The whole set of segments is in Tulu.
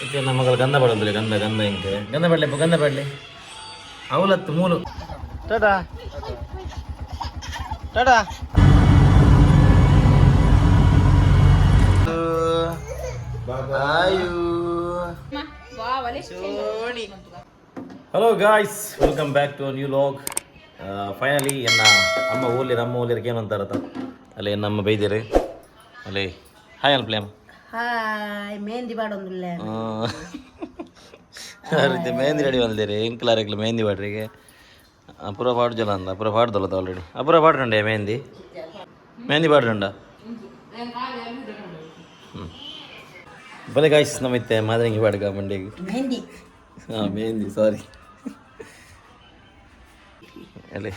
ಇತ್ತೆ ನಮ್ಮ ಗಂಧ ಪಡೋದಿಲ್ಲ, ಗಂಧ ಗಂಧ ಇಂಕೆ ಗಂಧ ಪಡ್ಲಿ, ಗಂಧ ಪಡ್ಲಿ ಅವಲತ್ತು ಮೂಲು. Tata Tata. Hello guys, welcome back to new vlog. Finally ಎನ್ನ ಅಮ್ಮ ಓಲಿರ, ಅಮ್ಮ ಓಲಿರಕ್ಕೆ ಏನು ಅಂತಾರತ್ತ ಅಲ್ಲಿ ನಮ್ಮ ಬೈದಿರಿ ಅಲ್ಲಿ. ಹಾಯ್ ಅಲ್ಪ ಅಮ್ಮ. ಹಾಯ್, ಮೆಹಂದಿ ಪಾಡೊಂದುಲ್ಲೆ. ರೀತಿ ಮೆಹಂದಿ ರೆಡಿ ಬಂದಿರಿ. ಎಂಕ್ಲಾರೆಕ್ಲ ಮೆಹಂದಿ ಪಾಡ್ರಿಗೆ ಅಪುರ ಪಾಡು ಜಲ ಅಂದ ಅಪುರ ಪಾಡ್ದಲ್ಲ ಆಲ್ರೆಡಿ. ಅಪುರ ಪಾಡ್ರಂಡೆ ಮೆಹಂದಿ, ಮೆಹಂದಿ ಪಾಡ್ರಂಡ. ಹ್ಞೂ ಬಲೆ ಗಾಯ್ಸ್, ನಮಿತ್ತೆ ಮಾದರಿಂಗಿ ಪಾಡ್ಗ ಮಂಡಿಗೆ. ಮೆಹಂದಿ. ಹಾಂ, ಮೆಹಂದಿ, ಸಾರಿ. ಅಲ್ಲಿ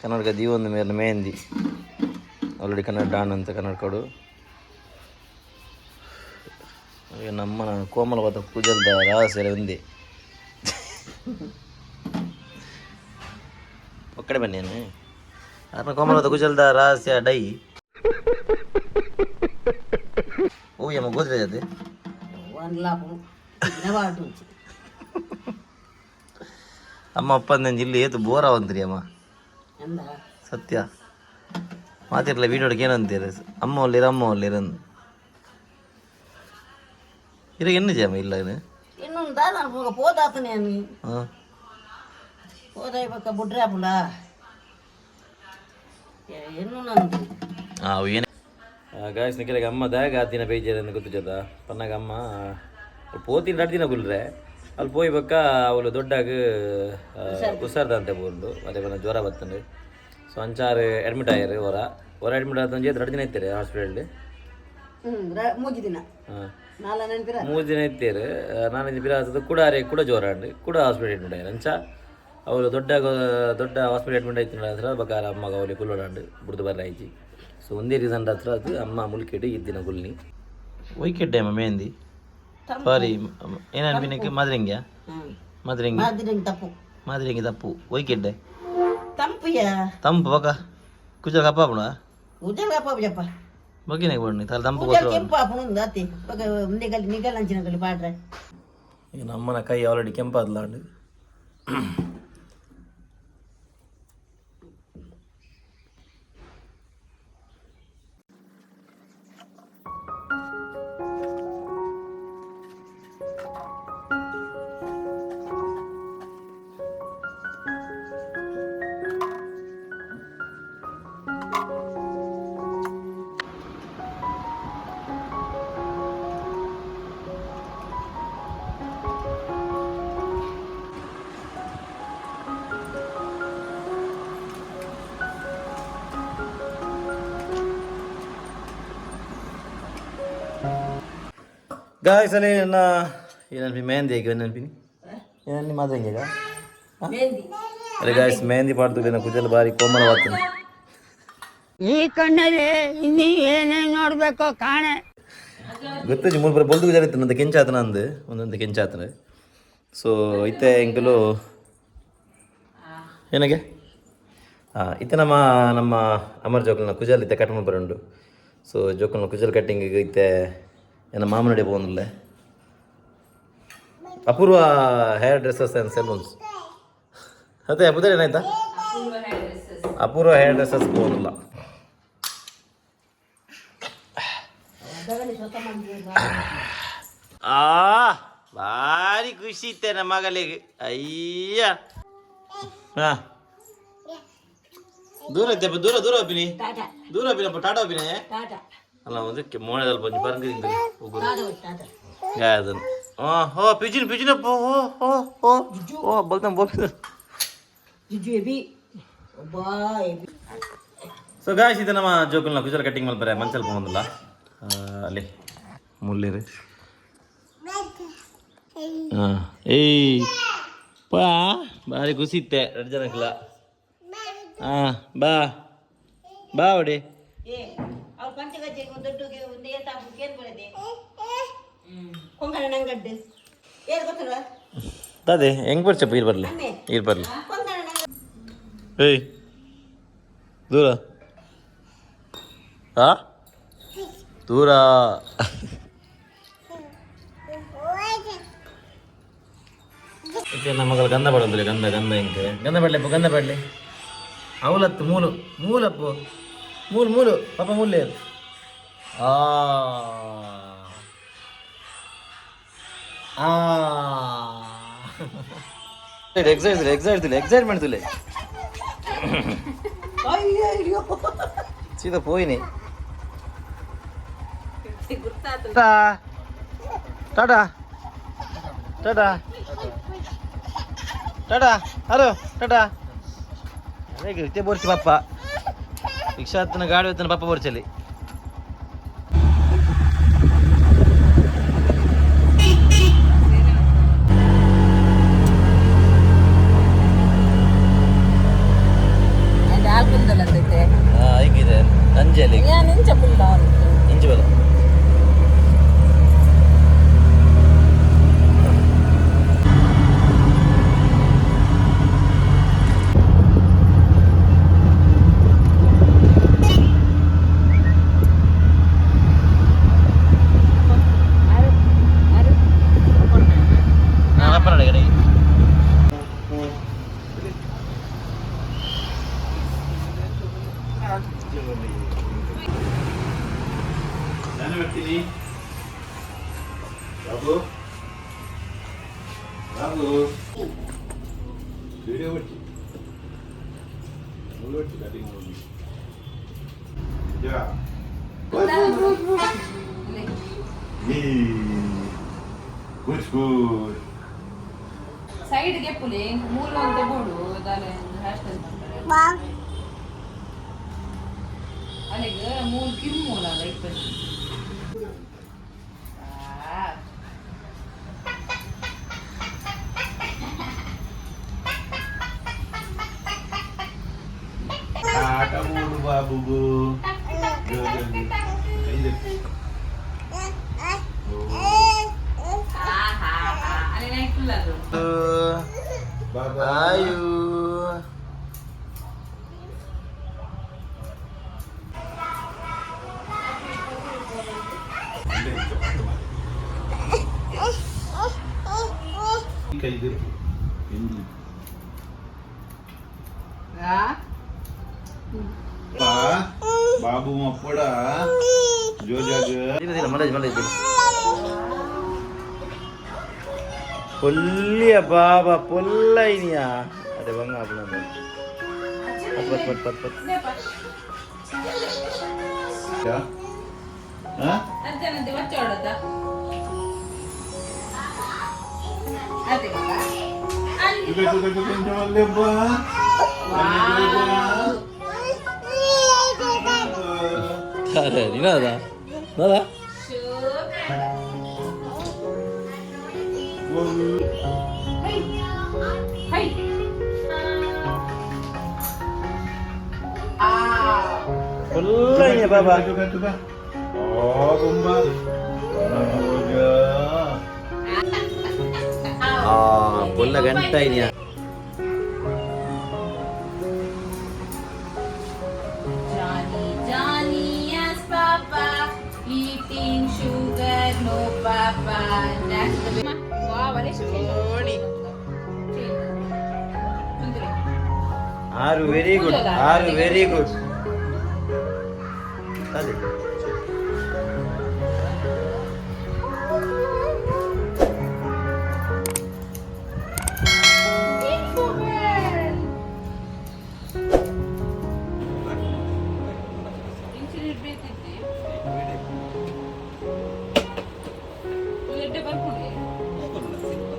ಕನ್ನಡಕ ದೀವೊಂದು ಮೇರೆ ಮೆಹಂದಿ ಆಲ್ರೆಡಿ ಕನ್ನಡ ಡಾನ್ ಅಂತ ಕನ್ನಡ ಕೊಡು. ಈಗ ನಮ್ಮನ ಕೋಮಲವಾದ ಕುಜಲ್ದ ರಹಸ್ಯ ಒಂದೇ ಒಕ್ಕಡೆ ಬನ್ನಿ. ಅರ್ನ ಕೋಮಲವಾದ ಕುಜಲ್ದ ರಹಸ್ಯ ಡೈ. ಓ ಯಮ್ಮ, ಗೋದ್ರೇಜ್ ಅದೇ. ಒನ್ ಲಾಪು ದಿನವಾಡು. ಅಮ್ಮ ಅಪ್ಪ ಇಲ್ಲಿ ಏತು ಬೋರ್ ಅವಂತ್ರಿ ಅಮ್ಮ. ಅಂದ. ಸತ್ಯ ಮಾತಿರ್ಲ ವೀಡಿಯೋಡ್ಗೆ ಏನಂತೀರಿ? ಅಮ್ಮ ಒಲ್ಲಿರ, ಅಮ್ಮ ಒಲ್ಲಿರ ಇರ ಎನ್ನು ಜಯಮ್ಮ ಇಲ್ಲ ಏನು. ಇನ್ನೊಂದು ದಾದ ಹೋಗ ಪೋದಾತನೇ. ಹಾಂ. ಪೋದಾಯಿ ಬಕ್ಕ ಬುಡ್ರೆ ಪುಂಡ ಎನ್ನು ನಂದು. ಹಾಂ, ಏನೇ ಗಾಯಸ್, ನಿಖಿಲಾಗ ಅಮ್ಮ ದಾಗ ಆ ದಿನ ಬೇಜಾರನ್ನು ಗೊತ್ತು ಜೊತ ಪನ್ನಾಗ ಅಮ್ಮ ಪೋತಿನ 2 ದಿನ ಗುಲ್ರೆ ಅಲ್ಲಿ ಪೋಯಿ ಬಕ್ಕ ಅವಳು ದೊಡ್ಡಾಗ ಹುಷಾರ್ದಂತೆ ಬೋರ್ಡು ಅದೇ ಬನ್ನ ಜ್ವರ ಬತ್ತಂಡು. ಸೊ ಅಂಚಾರು ಅಡ್ಮಿಟ್ ಆಯಾರು. ಹೊರ ಹೊರ ಅಡ್ಮಿಟ್ ಆದ ಒಂಜಿ 2 ದಿನ ಇತ್ತಾರೆ ಹಾಸ್ಪಿಟಲ್. ಹ್ಞೂ, ಮೂಜಿ ದಿನ. ಹಾಂ. ನಾಲ ನೆನಪಿರ. 3 ದಿನ ಇತ್ತೇರು. ನಾನಂಜಿ ಬಿರಾತದ ಕೂಡ ಅರೆ ಕೂಡ ಜ್ವರ ಅಂಡು ಕೂಡ ಹಾಸ್ಪಿಟಲ್ ಅಡ್ಮಿಟ್ ಆಯ್ತು. ಅಂಚ ಅವಳು ದೊಡ್ಡ ದೊಡ್ಡ ಹಾಸ್ಪಿಟಲ್ ಅಡ್ಮಿಟ್ ಆಯ್ತು ಹತ್ರ ಬಕಾರ ಅಮ್ಮಗ ಅವಳಿ ಕುಲ್ಲೋಡಂಡು ಬುಡ್ದು ಬರ್ರ ಆಯ್ತು. ಸೊ ಒಂದೇ ರೀಸನ್ ಹತ್ರ ಅದು ಅಮ್ಮ ಮುಲ್ಕೆಡು ಇದ್ದಿನ ಗುಲ್ನಿ ಒಯ್ಕೆಡ್ಡೆ ಅಮ್ಮ ಮೆಹಂದಿ. ಸಾರಿ, ಏನನ್ಪಿನಕ್ಕೆ ಮಾದ್ರಿಂಗ್ಯಾ? ಹ್ಞೂ. ಮಾದ್ರಿಂಗಿ. ಮಾದಿರಂಗ್ ತಪ್ಪು. ಮಾದ್ರಿಂಗಿ ತಪ್ಪು ಒಯ್ಕೆಡ್ಡೆ. ತಂಪುಯ. ತಂಪು ಬಕ ಕುಜಲ್ ಕಪ್ಪ ಪುಣ. ಉಜಲ್ ಕಪ್ಪ. ಬಗ್ಗಿನ ಬಣ್ಣಿ ತಲೆ ತಂಪು. ಉಜಲ್ ಕೆಂಪು ಆಪುಣ ಅತ್ತಿ ಬೊಕ ನಿಗಲ್ ನಿಗಲ್ ಅಂಚಿನ ಗಲಿ ಪಾಡ್ರೆ. ಈಗ ನಮ್ಮನ ಕೈ ಆಲ್ರೆಡಿ ಕೆಂಪಾದ್ಲಾಂಡು. ಗಾಯ್ಸ್, ಅಲ್ಲಿ ನನ್ನ ಏನನ್ಪಿ ಮೆಹಂದಿ ಹೇಗೆ ನೆನಪಿನಿ ಏನನ್ನಿ ಮಾದ್ರಂಗೆ. ಮೆಹಂದಿ. ಅರೆ ಗಾಯ್ಸ್, ಮೆಹಂದಿ ಪಾಡ್ದು ಕುಜಲ್ ಬಾರಿ ಕೋಮಲವಾಗ್ತದೆ. ಈ ಕಣ್ಣಲ್ಲಿ ಇನ್ನೀ ಏನೇನ್ ನೋಡ್ಬೇಕೋ ಕಾಣೆ. ಗೊತ್ತುಜಿ, ಮೂರು ಬರ ಬೊಲ್ದು ಗುಜಾರ ಇತ್ತು ನಂದು ಕೆಂಚಾತನ ಅಂದು ಒಂದೊಂದು ಕೆಂಚಾತನ. ಸೊ ಇತ್ತೆ ಎಂಕಲು ಏನಗೆ ಹಾಂ ಇತ್ತೆ ನಮ್ಮ ನಮ್ಮ ಅಮರ್ ಜೋಕಲ್ನ ಕುಜಲ್ ಇತ್ತೆ ಕಟ್ ಬರುಂಡು. ಸೊ ಜೋಕಲ್ನ ಕುಜಲ್ ಕಟ್ಟಿಂಗ್ ಇತ್ತೆ ಎನ್ನ ಮಾಮನಡೆ ಪೋಂದುಲ್ಲೆ, ಅಪೂರ್ವ ಹೇರ್ ಡ್ರೆಸ್ಸಸ್ ಆ್ಯಂಡ್ ಸೆಲೂನ್ಸ್. ಅದೇ ಪುದರ್ ಏನಾಯ್ತಾ, ಅಪೂರ್ವ ಹೇರ್ ಡ್ರೆಸ್ಸಸ್ ಪೋಂದುಲ್ಲ. ಆ ಭಾರಿ ಖುಷಿ ಇತ್ತೆ ನಮ್ಮ ಮಗಳಿಗೆ. ಅಯ್ಯ, ಹಾ ದೂರ ಇತ್ತೆ, ದೂರ ದೂರ ಒಪ್ಪಿನಿ. ಟಾಟಾ. ದೂರ ಒಪ್ಪಿನಪ್ಪ, ಟಾಟಾ ಒಪ್ಪಿನಿ. ಟಾಟಾ. ಅಲ್ಲ, ಒಂದು ಮೋಣದಲ್ಲಿ ಬಂದು ಬರಂಗಿಲ್ಲ ಉಗುರು. ಟಾಟಾ ಟಾಟಾ. ಯಾವ್ದನ್ನು ಹಾಂ ಹೋ ಪಿಜಿನ್ ಪಿಜಿನಪ್ಪ ಹೋ ಹೋ ಹೋ ಓ ಬೋಲ್ತಾನೆ ಬೋಲ್ತಾನೆ. ಜುಜು ಎಬಿ ಒಬ್ಬ ಎಬಿ. ಸೊ ಗಾಯ್ಸ್, ಇದು ನಮ್ಮ ಜೋಕುಲ್ನ ಕುಜಲ್ ಕಟ್ಟಿಂಗ್ ಮಲ್ಪರೆ ಮಂಚಲ್ ಪೋಂದಿಲ್ಲ. ಅಲ್ಲಿ ಮುಳ್ಳಿರು. ಹಾಂ, ಏಯ್ ಪಾ, ಭಾರಿ ಖುಷಿ ಇತ್ತೆ 2 ಜನಕ್ಲ. ಹಾಂ, ಬಾ ಬಾ ಹೊಡಿ. ಏ ಅವ್ರು ಪಂಚಗಜ್ಜೆಗೆ ಒಂದು ದೊಡ್ಡ ಒಂದು ಏತ ಕೇನ್ ಬರದೆ ಕೊಂಕಣ ನಂಗಡ್ಡು ಏರು ಗೊತ್ತಲ್ಲ. ಅದೇ ಹೆಂಗ್ ಬರ್ಚಪ್ಪ, ಇರ್ ಬರಲಿ ಇರ್ ಬರಲಿ. ಕೊಂಕಣ ನಂಗ. ಏಯ್ ದೂರ, ಆ ದೂರ. ಇತ್ತೆ ನಮ್ಮ ಮಗಳು ಗಂಧ ಪಡೋದಿಲ್ಲ, ಗಂಧ ಗಂಧ ಇಂಕೆ ಗಂಧ ಪಡ್ಲೆ, ಗಂಧ ಪಡ್ಲೆ. ಅವಲತ್ತು ಮೂಲು ಮೂಲಪ್ಪು ಮೂಲು ಮೂಲು ಪಾಪ ಮೂಲೆ ಆ ಆ ಎಕ್ಸೈಸ್ ಎಕ್ಸೈಟ್ ಎಕ್ಸೈಟ್ಮೆಂಟ್ ತುಲೆ ಸೀದಾ ಪೋಯಿನಿ. ಟಾಟಾ ಟಾಟಾ ಟಾಟಾ ಹಲೋ ಟಾಟಾ. ಅದೇ ಇತ್ತೆ ಬೋರ್ಚಿ ಪಪ್ಪ ರಿಕ್ಷಾ ಹತ್ತನ ಗಾಡಿ ಹತ್ತನ ಪಪ್ಪ ಬೋರ್ಚಲ್ಲಿ. ಹೀಗಿದೆ ನಂಜಲ್ಲಿ ಇಂಚು ಬಲ. ನಾನು ಬರ್ತೀನಿ. ಬಾಬು ಬಾಬು ವಿಡಿಯೋ ಬಿಡ್ತಿ ಮುಳ್ಳು ಕಟಿಂಗ್ ಹೋಗಿ. Good good. ಸೈಡ್ಗೆ ಪುಲಿ ಮೂಲು ಅಂತ ಬೋಡು ದಾಲೆ ಹ್ಯಾಶ್ ಟ್ಯಾಗ್ ಮಾಡ್ತಾರೆ. ಅಲ್ಲಿಗೆ ಮೂಲು ಕಿರ್ಮೂಲ ಅಲ್ಲ ಇಪ್ಪತ್ತು. ಆಟ ಮೂಡು ಬಾಬುಗು. ಅಲ್ಲಿ ನೈಟ್ ಫುಲ್ ಅದು. ಬಾಬಾ. ಆಯು. ಕೈದಿರ್ಪು ಹಿಂದಿ. ಬಾಬು ಮಪ್ಪಡ ಜೋಜಾಗ. ಇಲ್ಲ ಮಲೇಜ್ ಮಲೇಜ್ ಪೊಲ್ಲಿಯ ಬಾಬಾ ಪೊಲ್ಲ ಇನಿಯಾ ಅದೇ ಬಂಗ ಆಪುನ ಪತ್ ಪತ್ ಪತ್ ಪತ್. ಅಂತೆ ನಂತೆ ಮಚ್ಚ ಹೊಡದ ಅದೇ. ಅರೆ ನಿನಾದ ನಾದ. ಹೈ. ಪೊಲ್ಲ ಇನಿಯ ಬಾಬಾ. ಆ ಪೊಲ್ಲ ಗಂಟ ಇನಿಯಾ. Johnny, Johnny, yes, Papa. Eating sugar, no, Papa. That's the way. Wow, ಅಲೆ. ಆರು ವೆರಿ ಗುಡ್, ಆರು ವೆರಿ ಗುಡ್. ಅದೇ.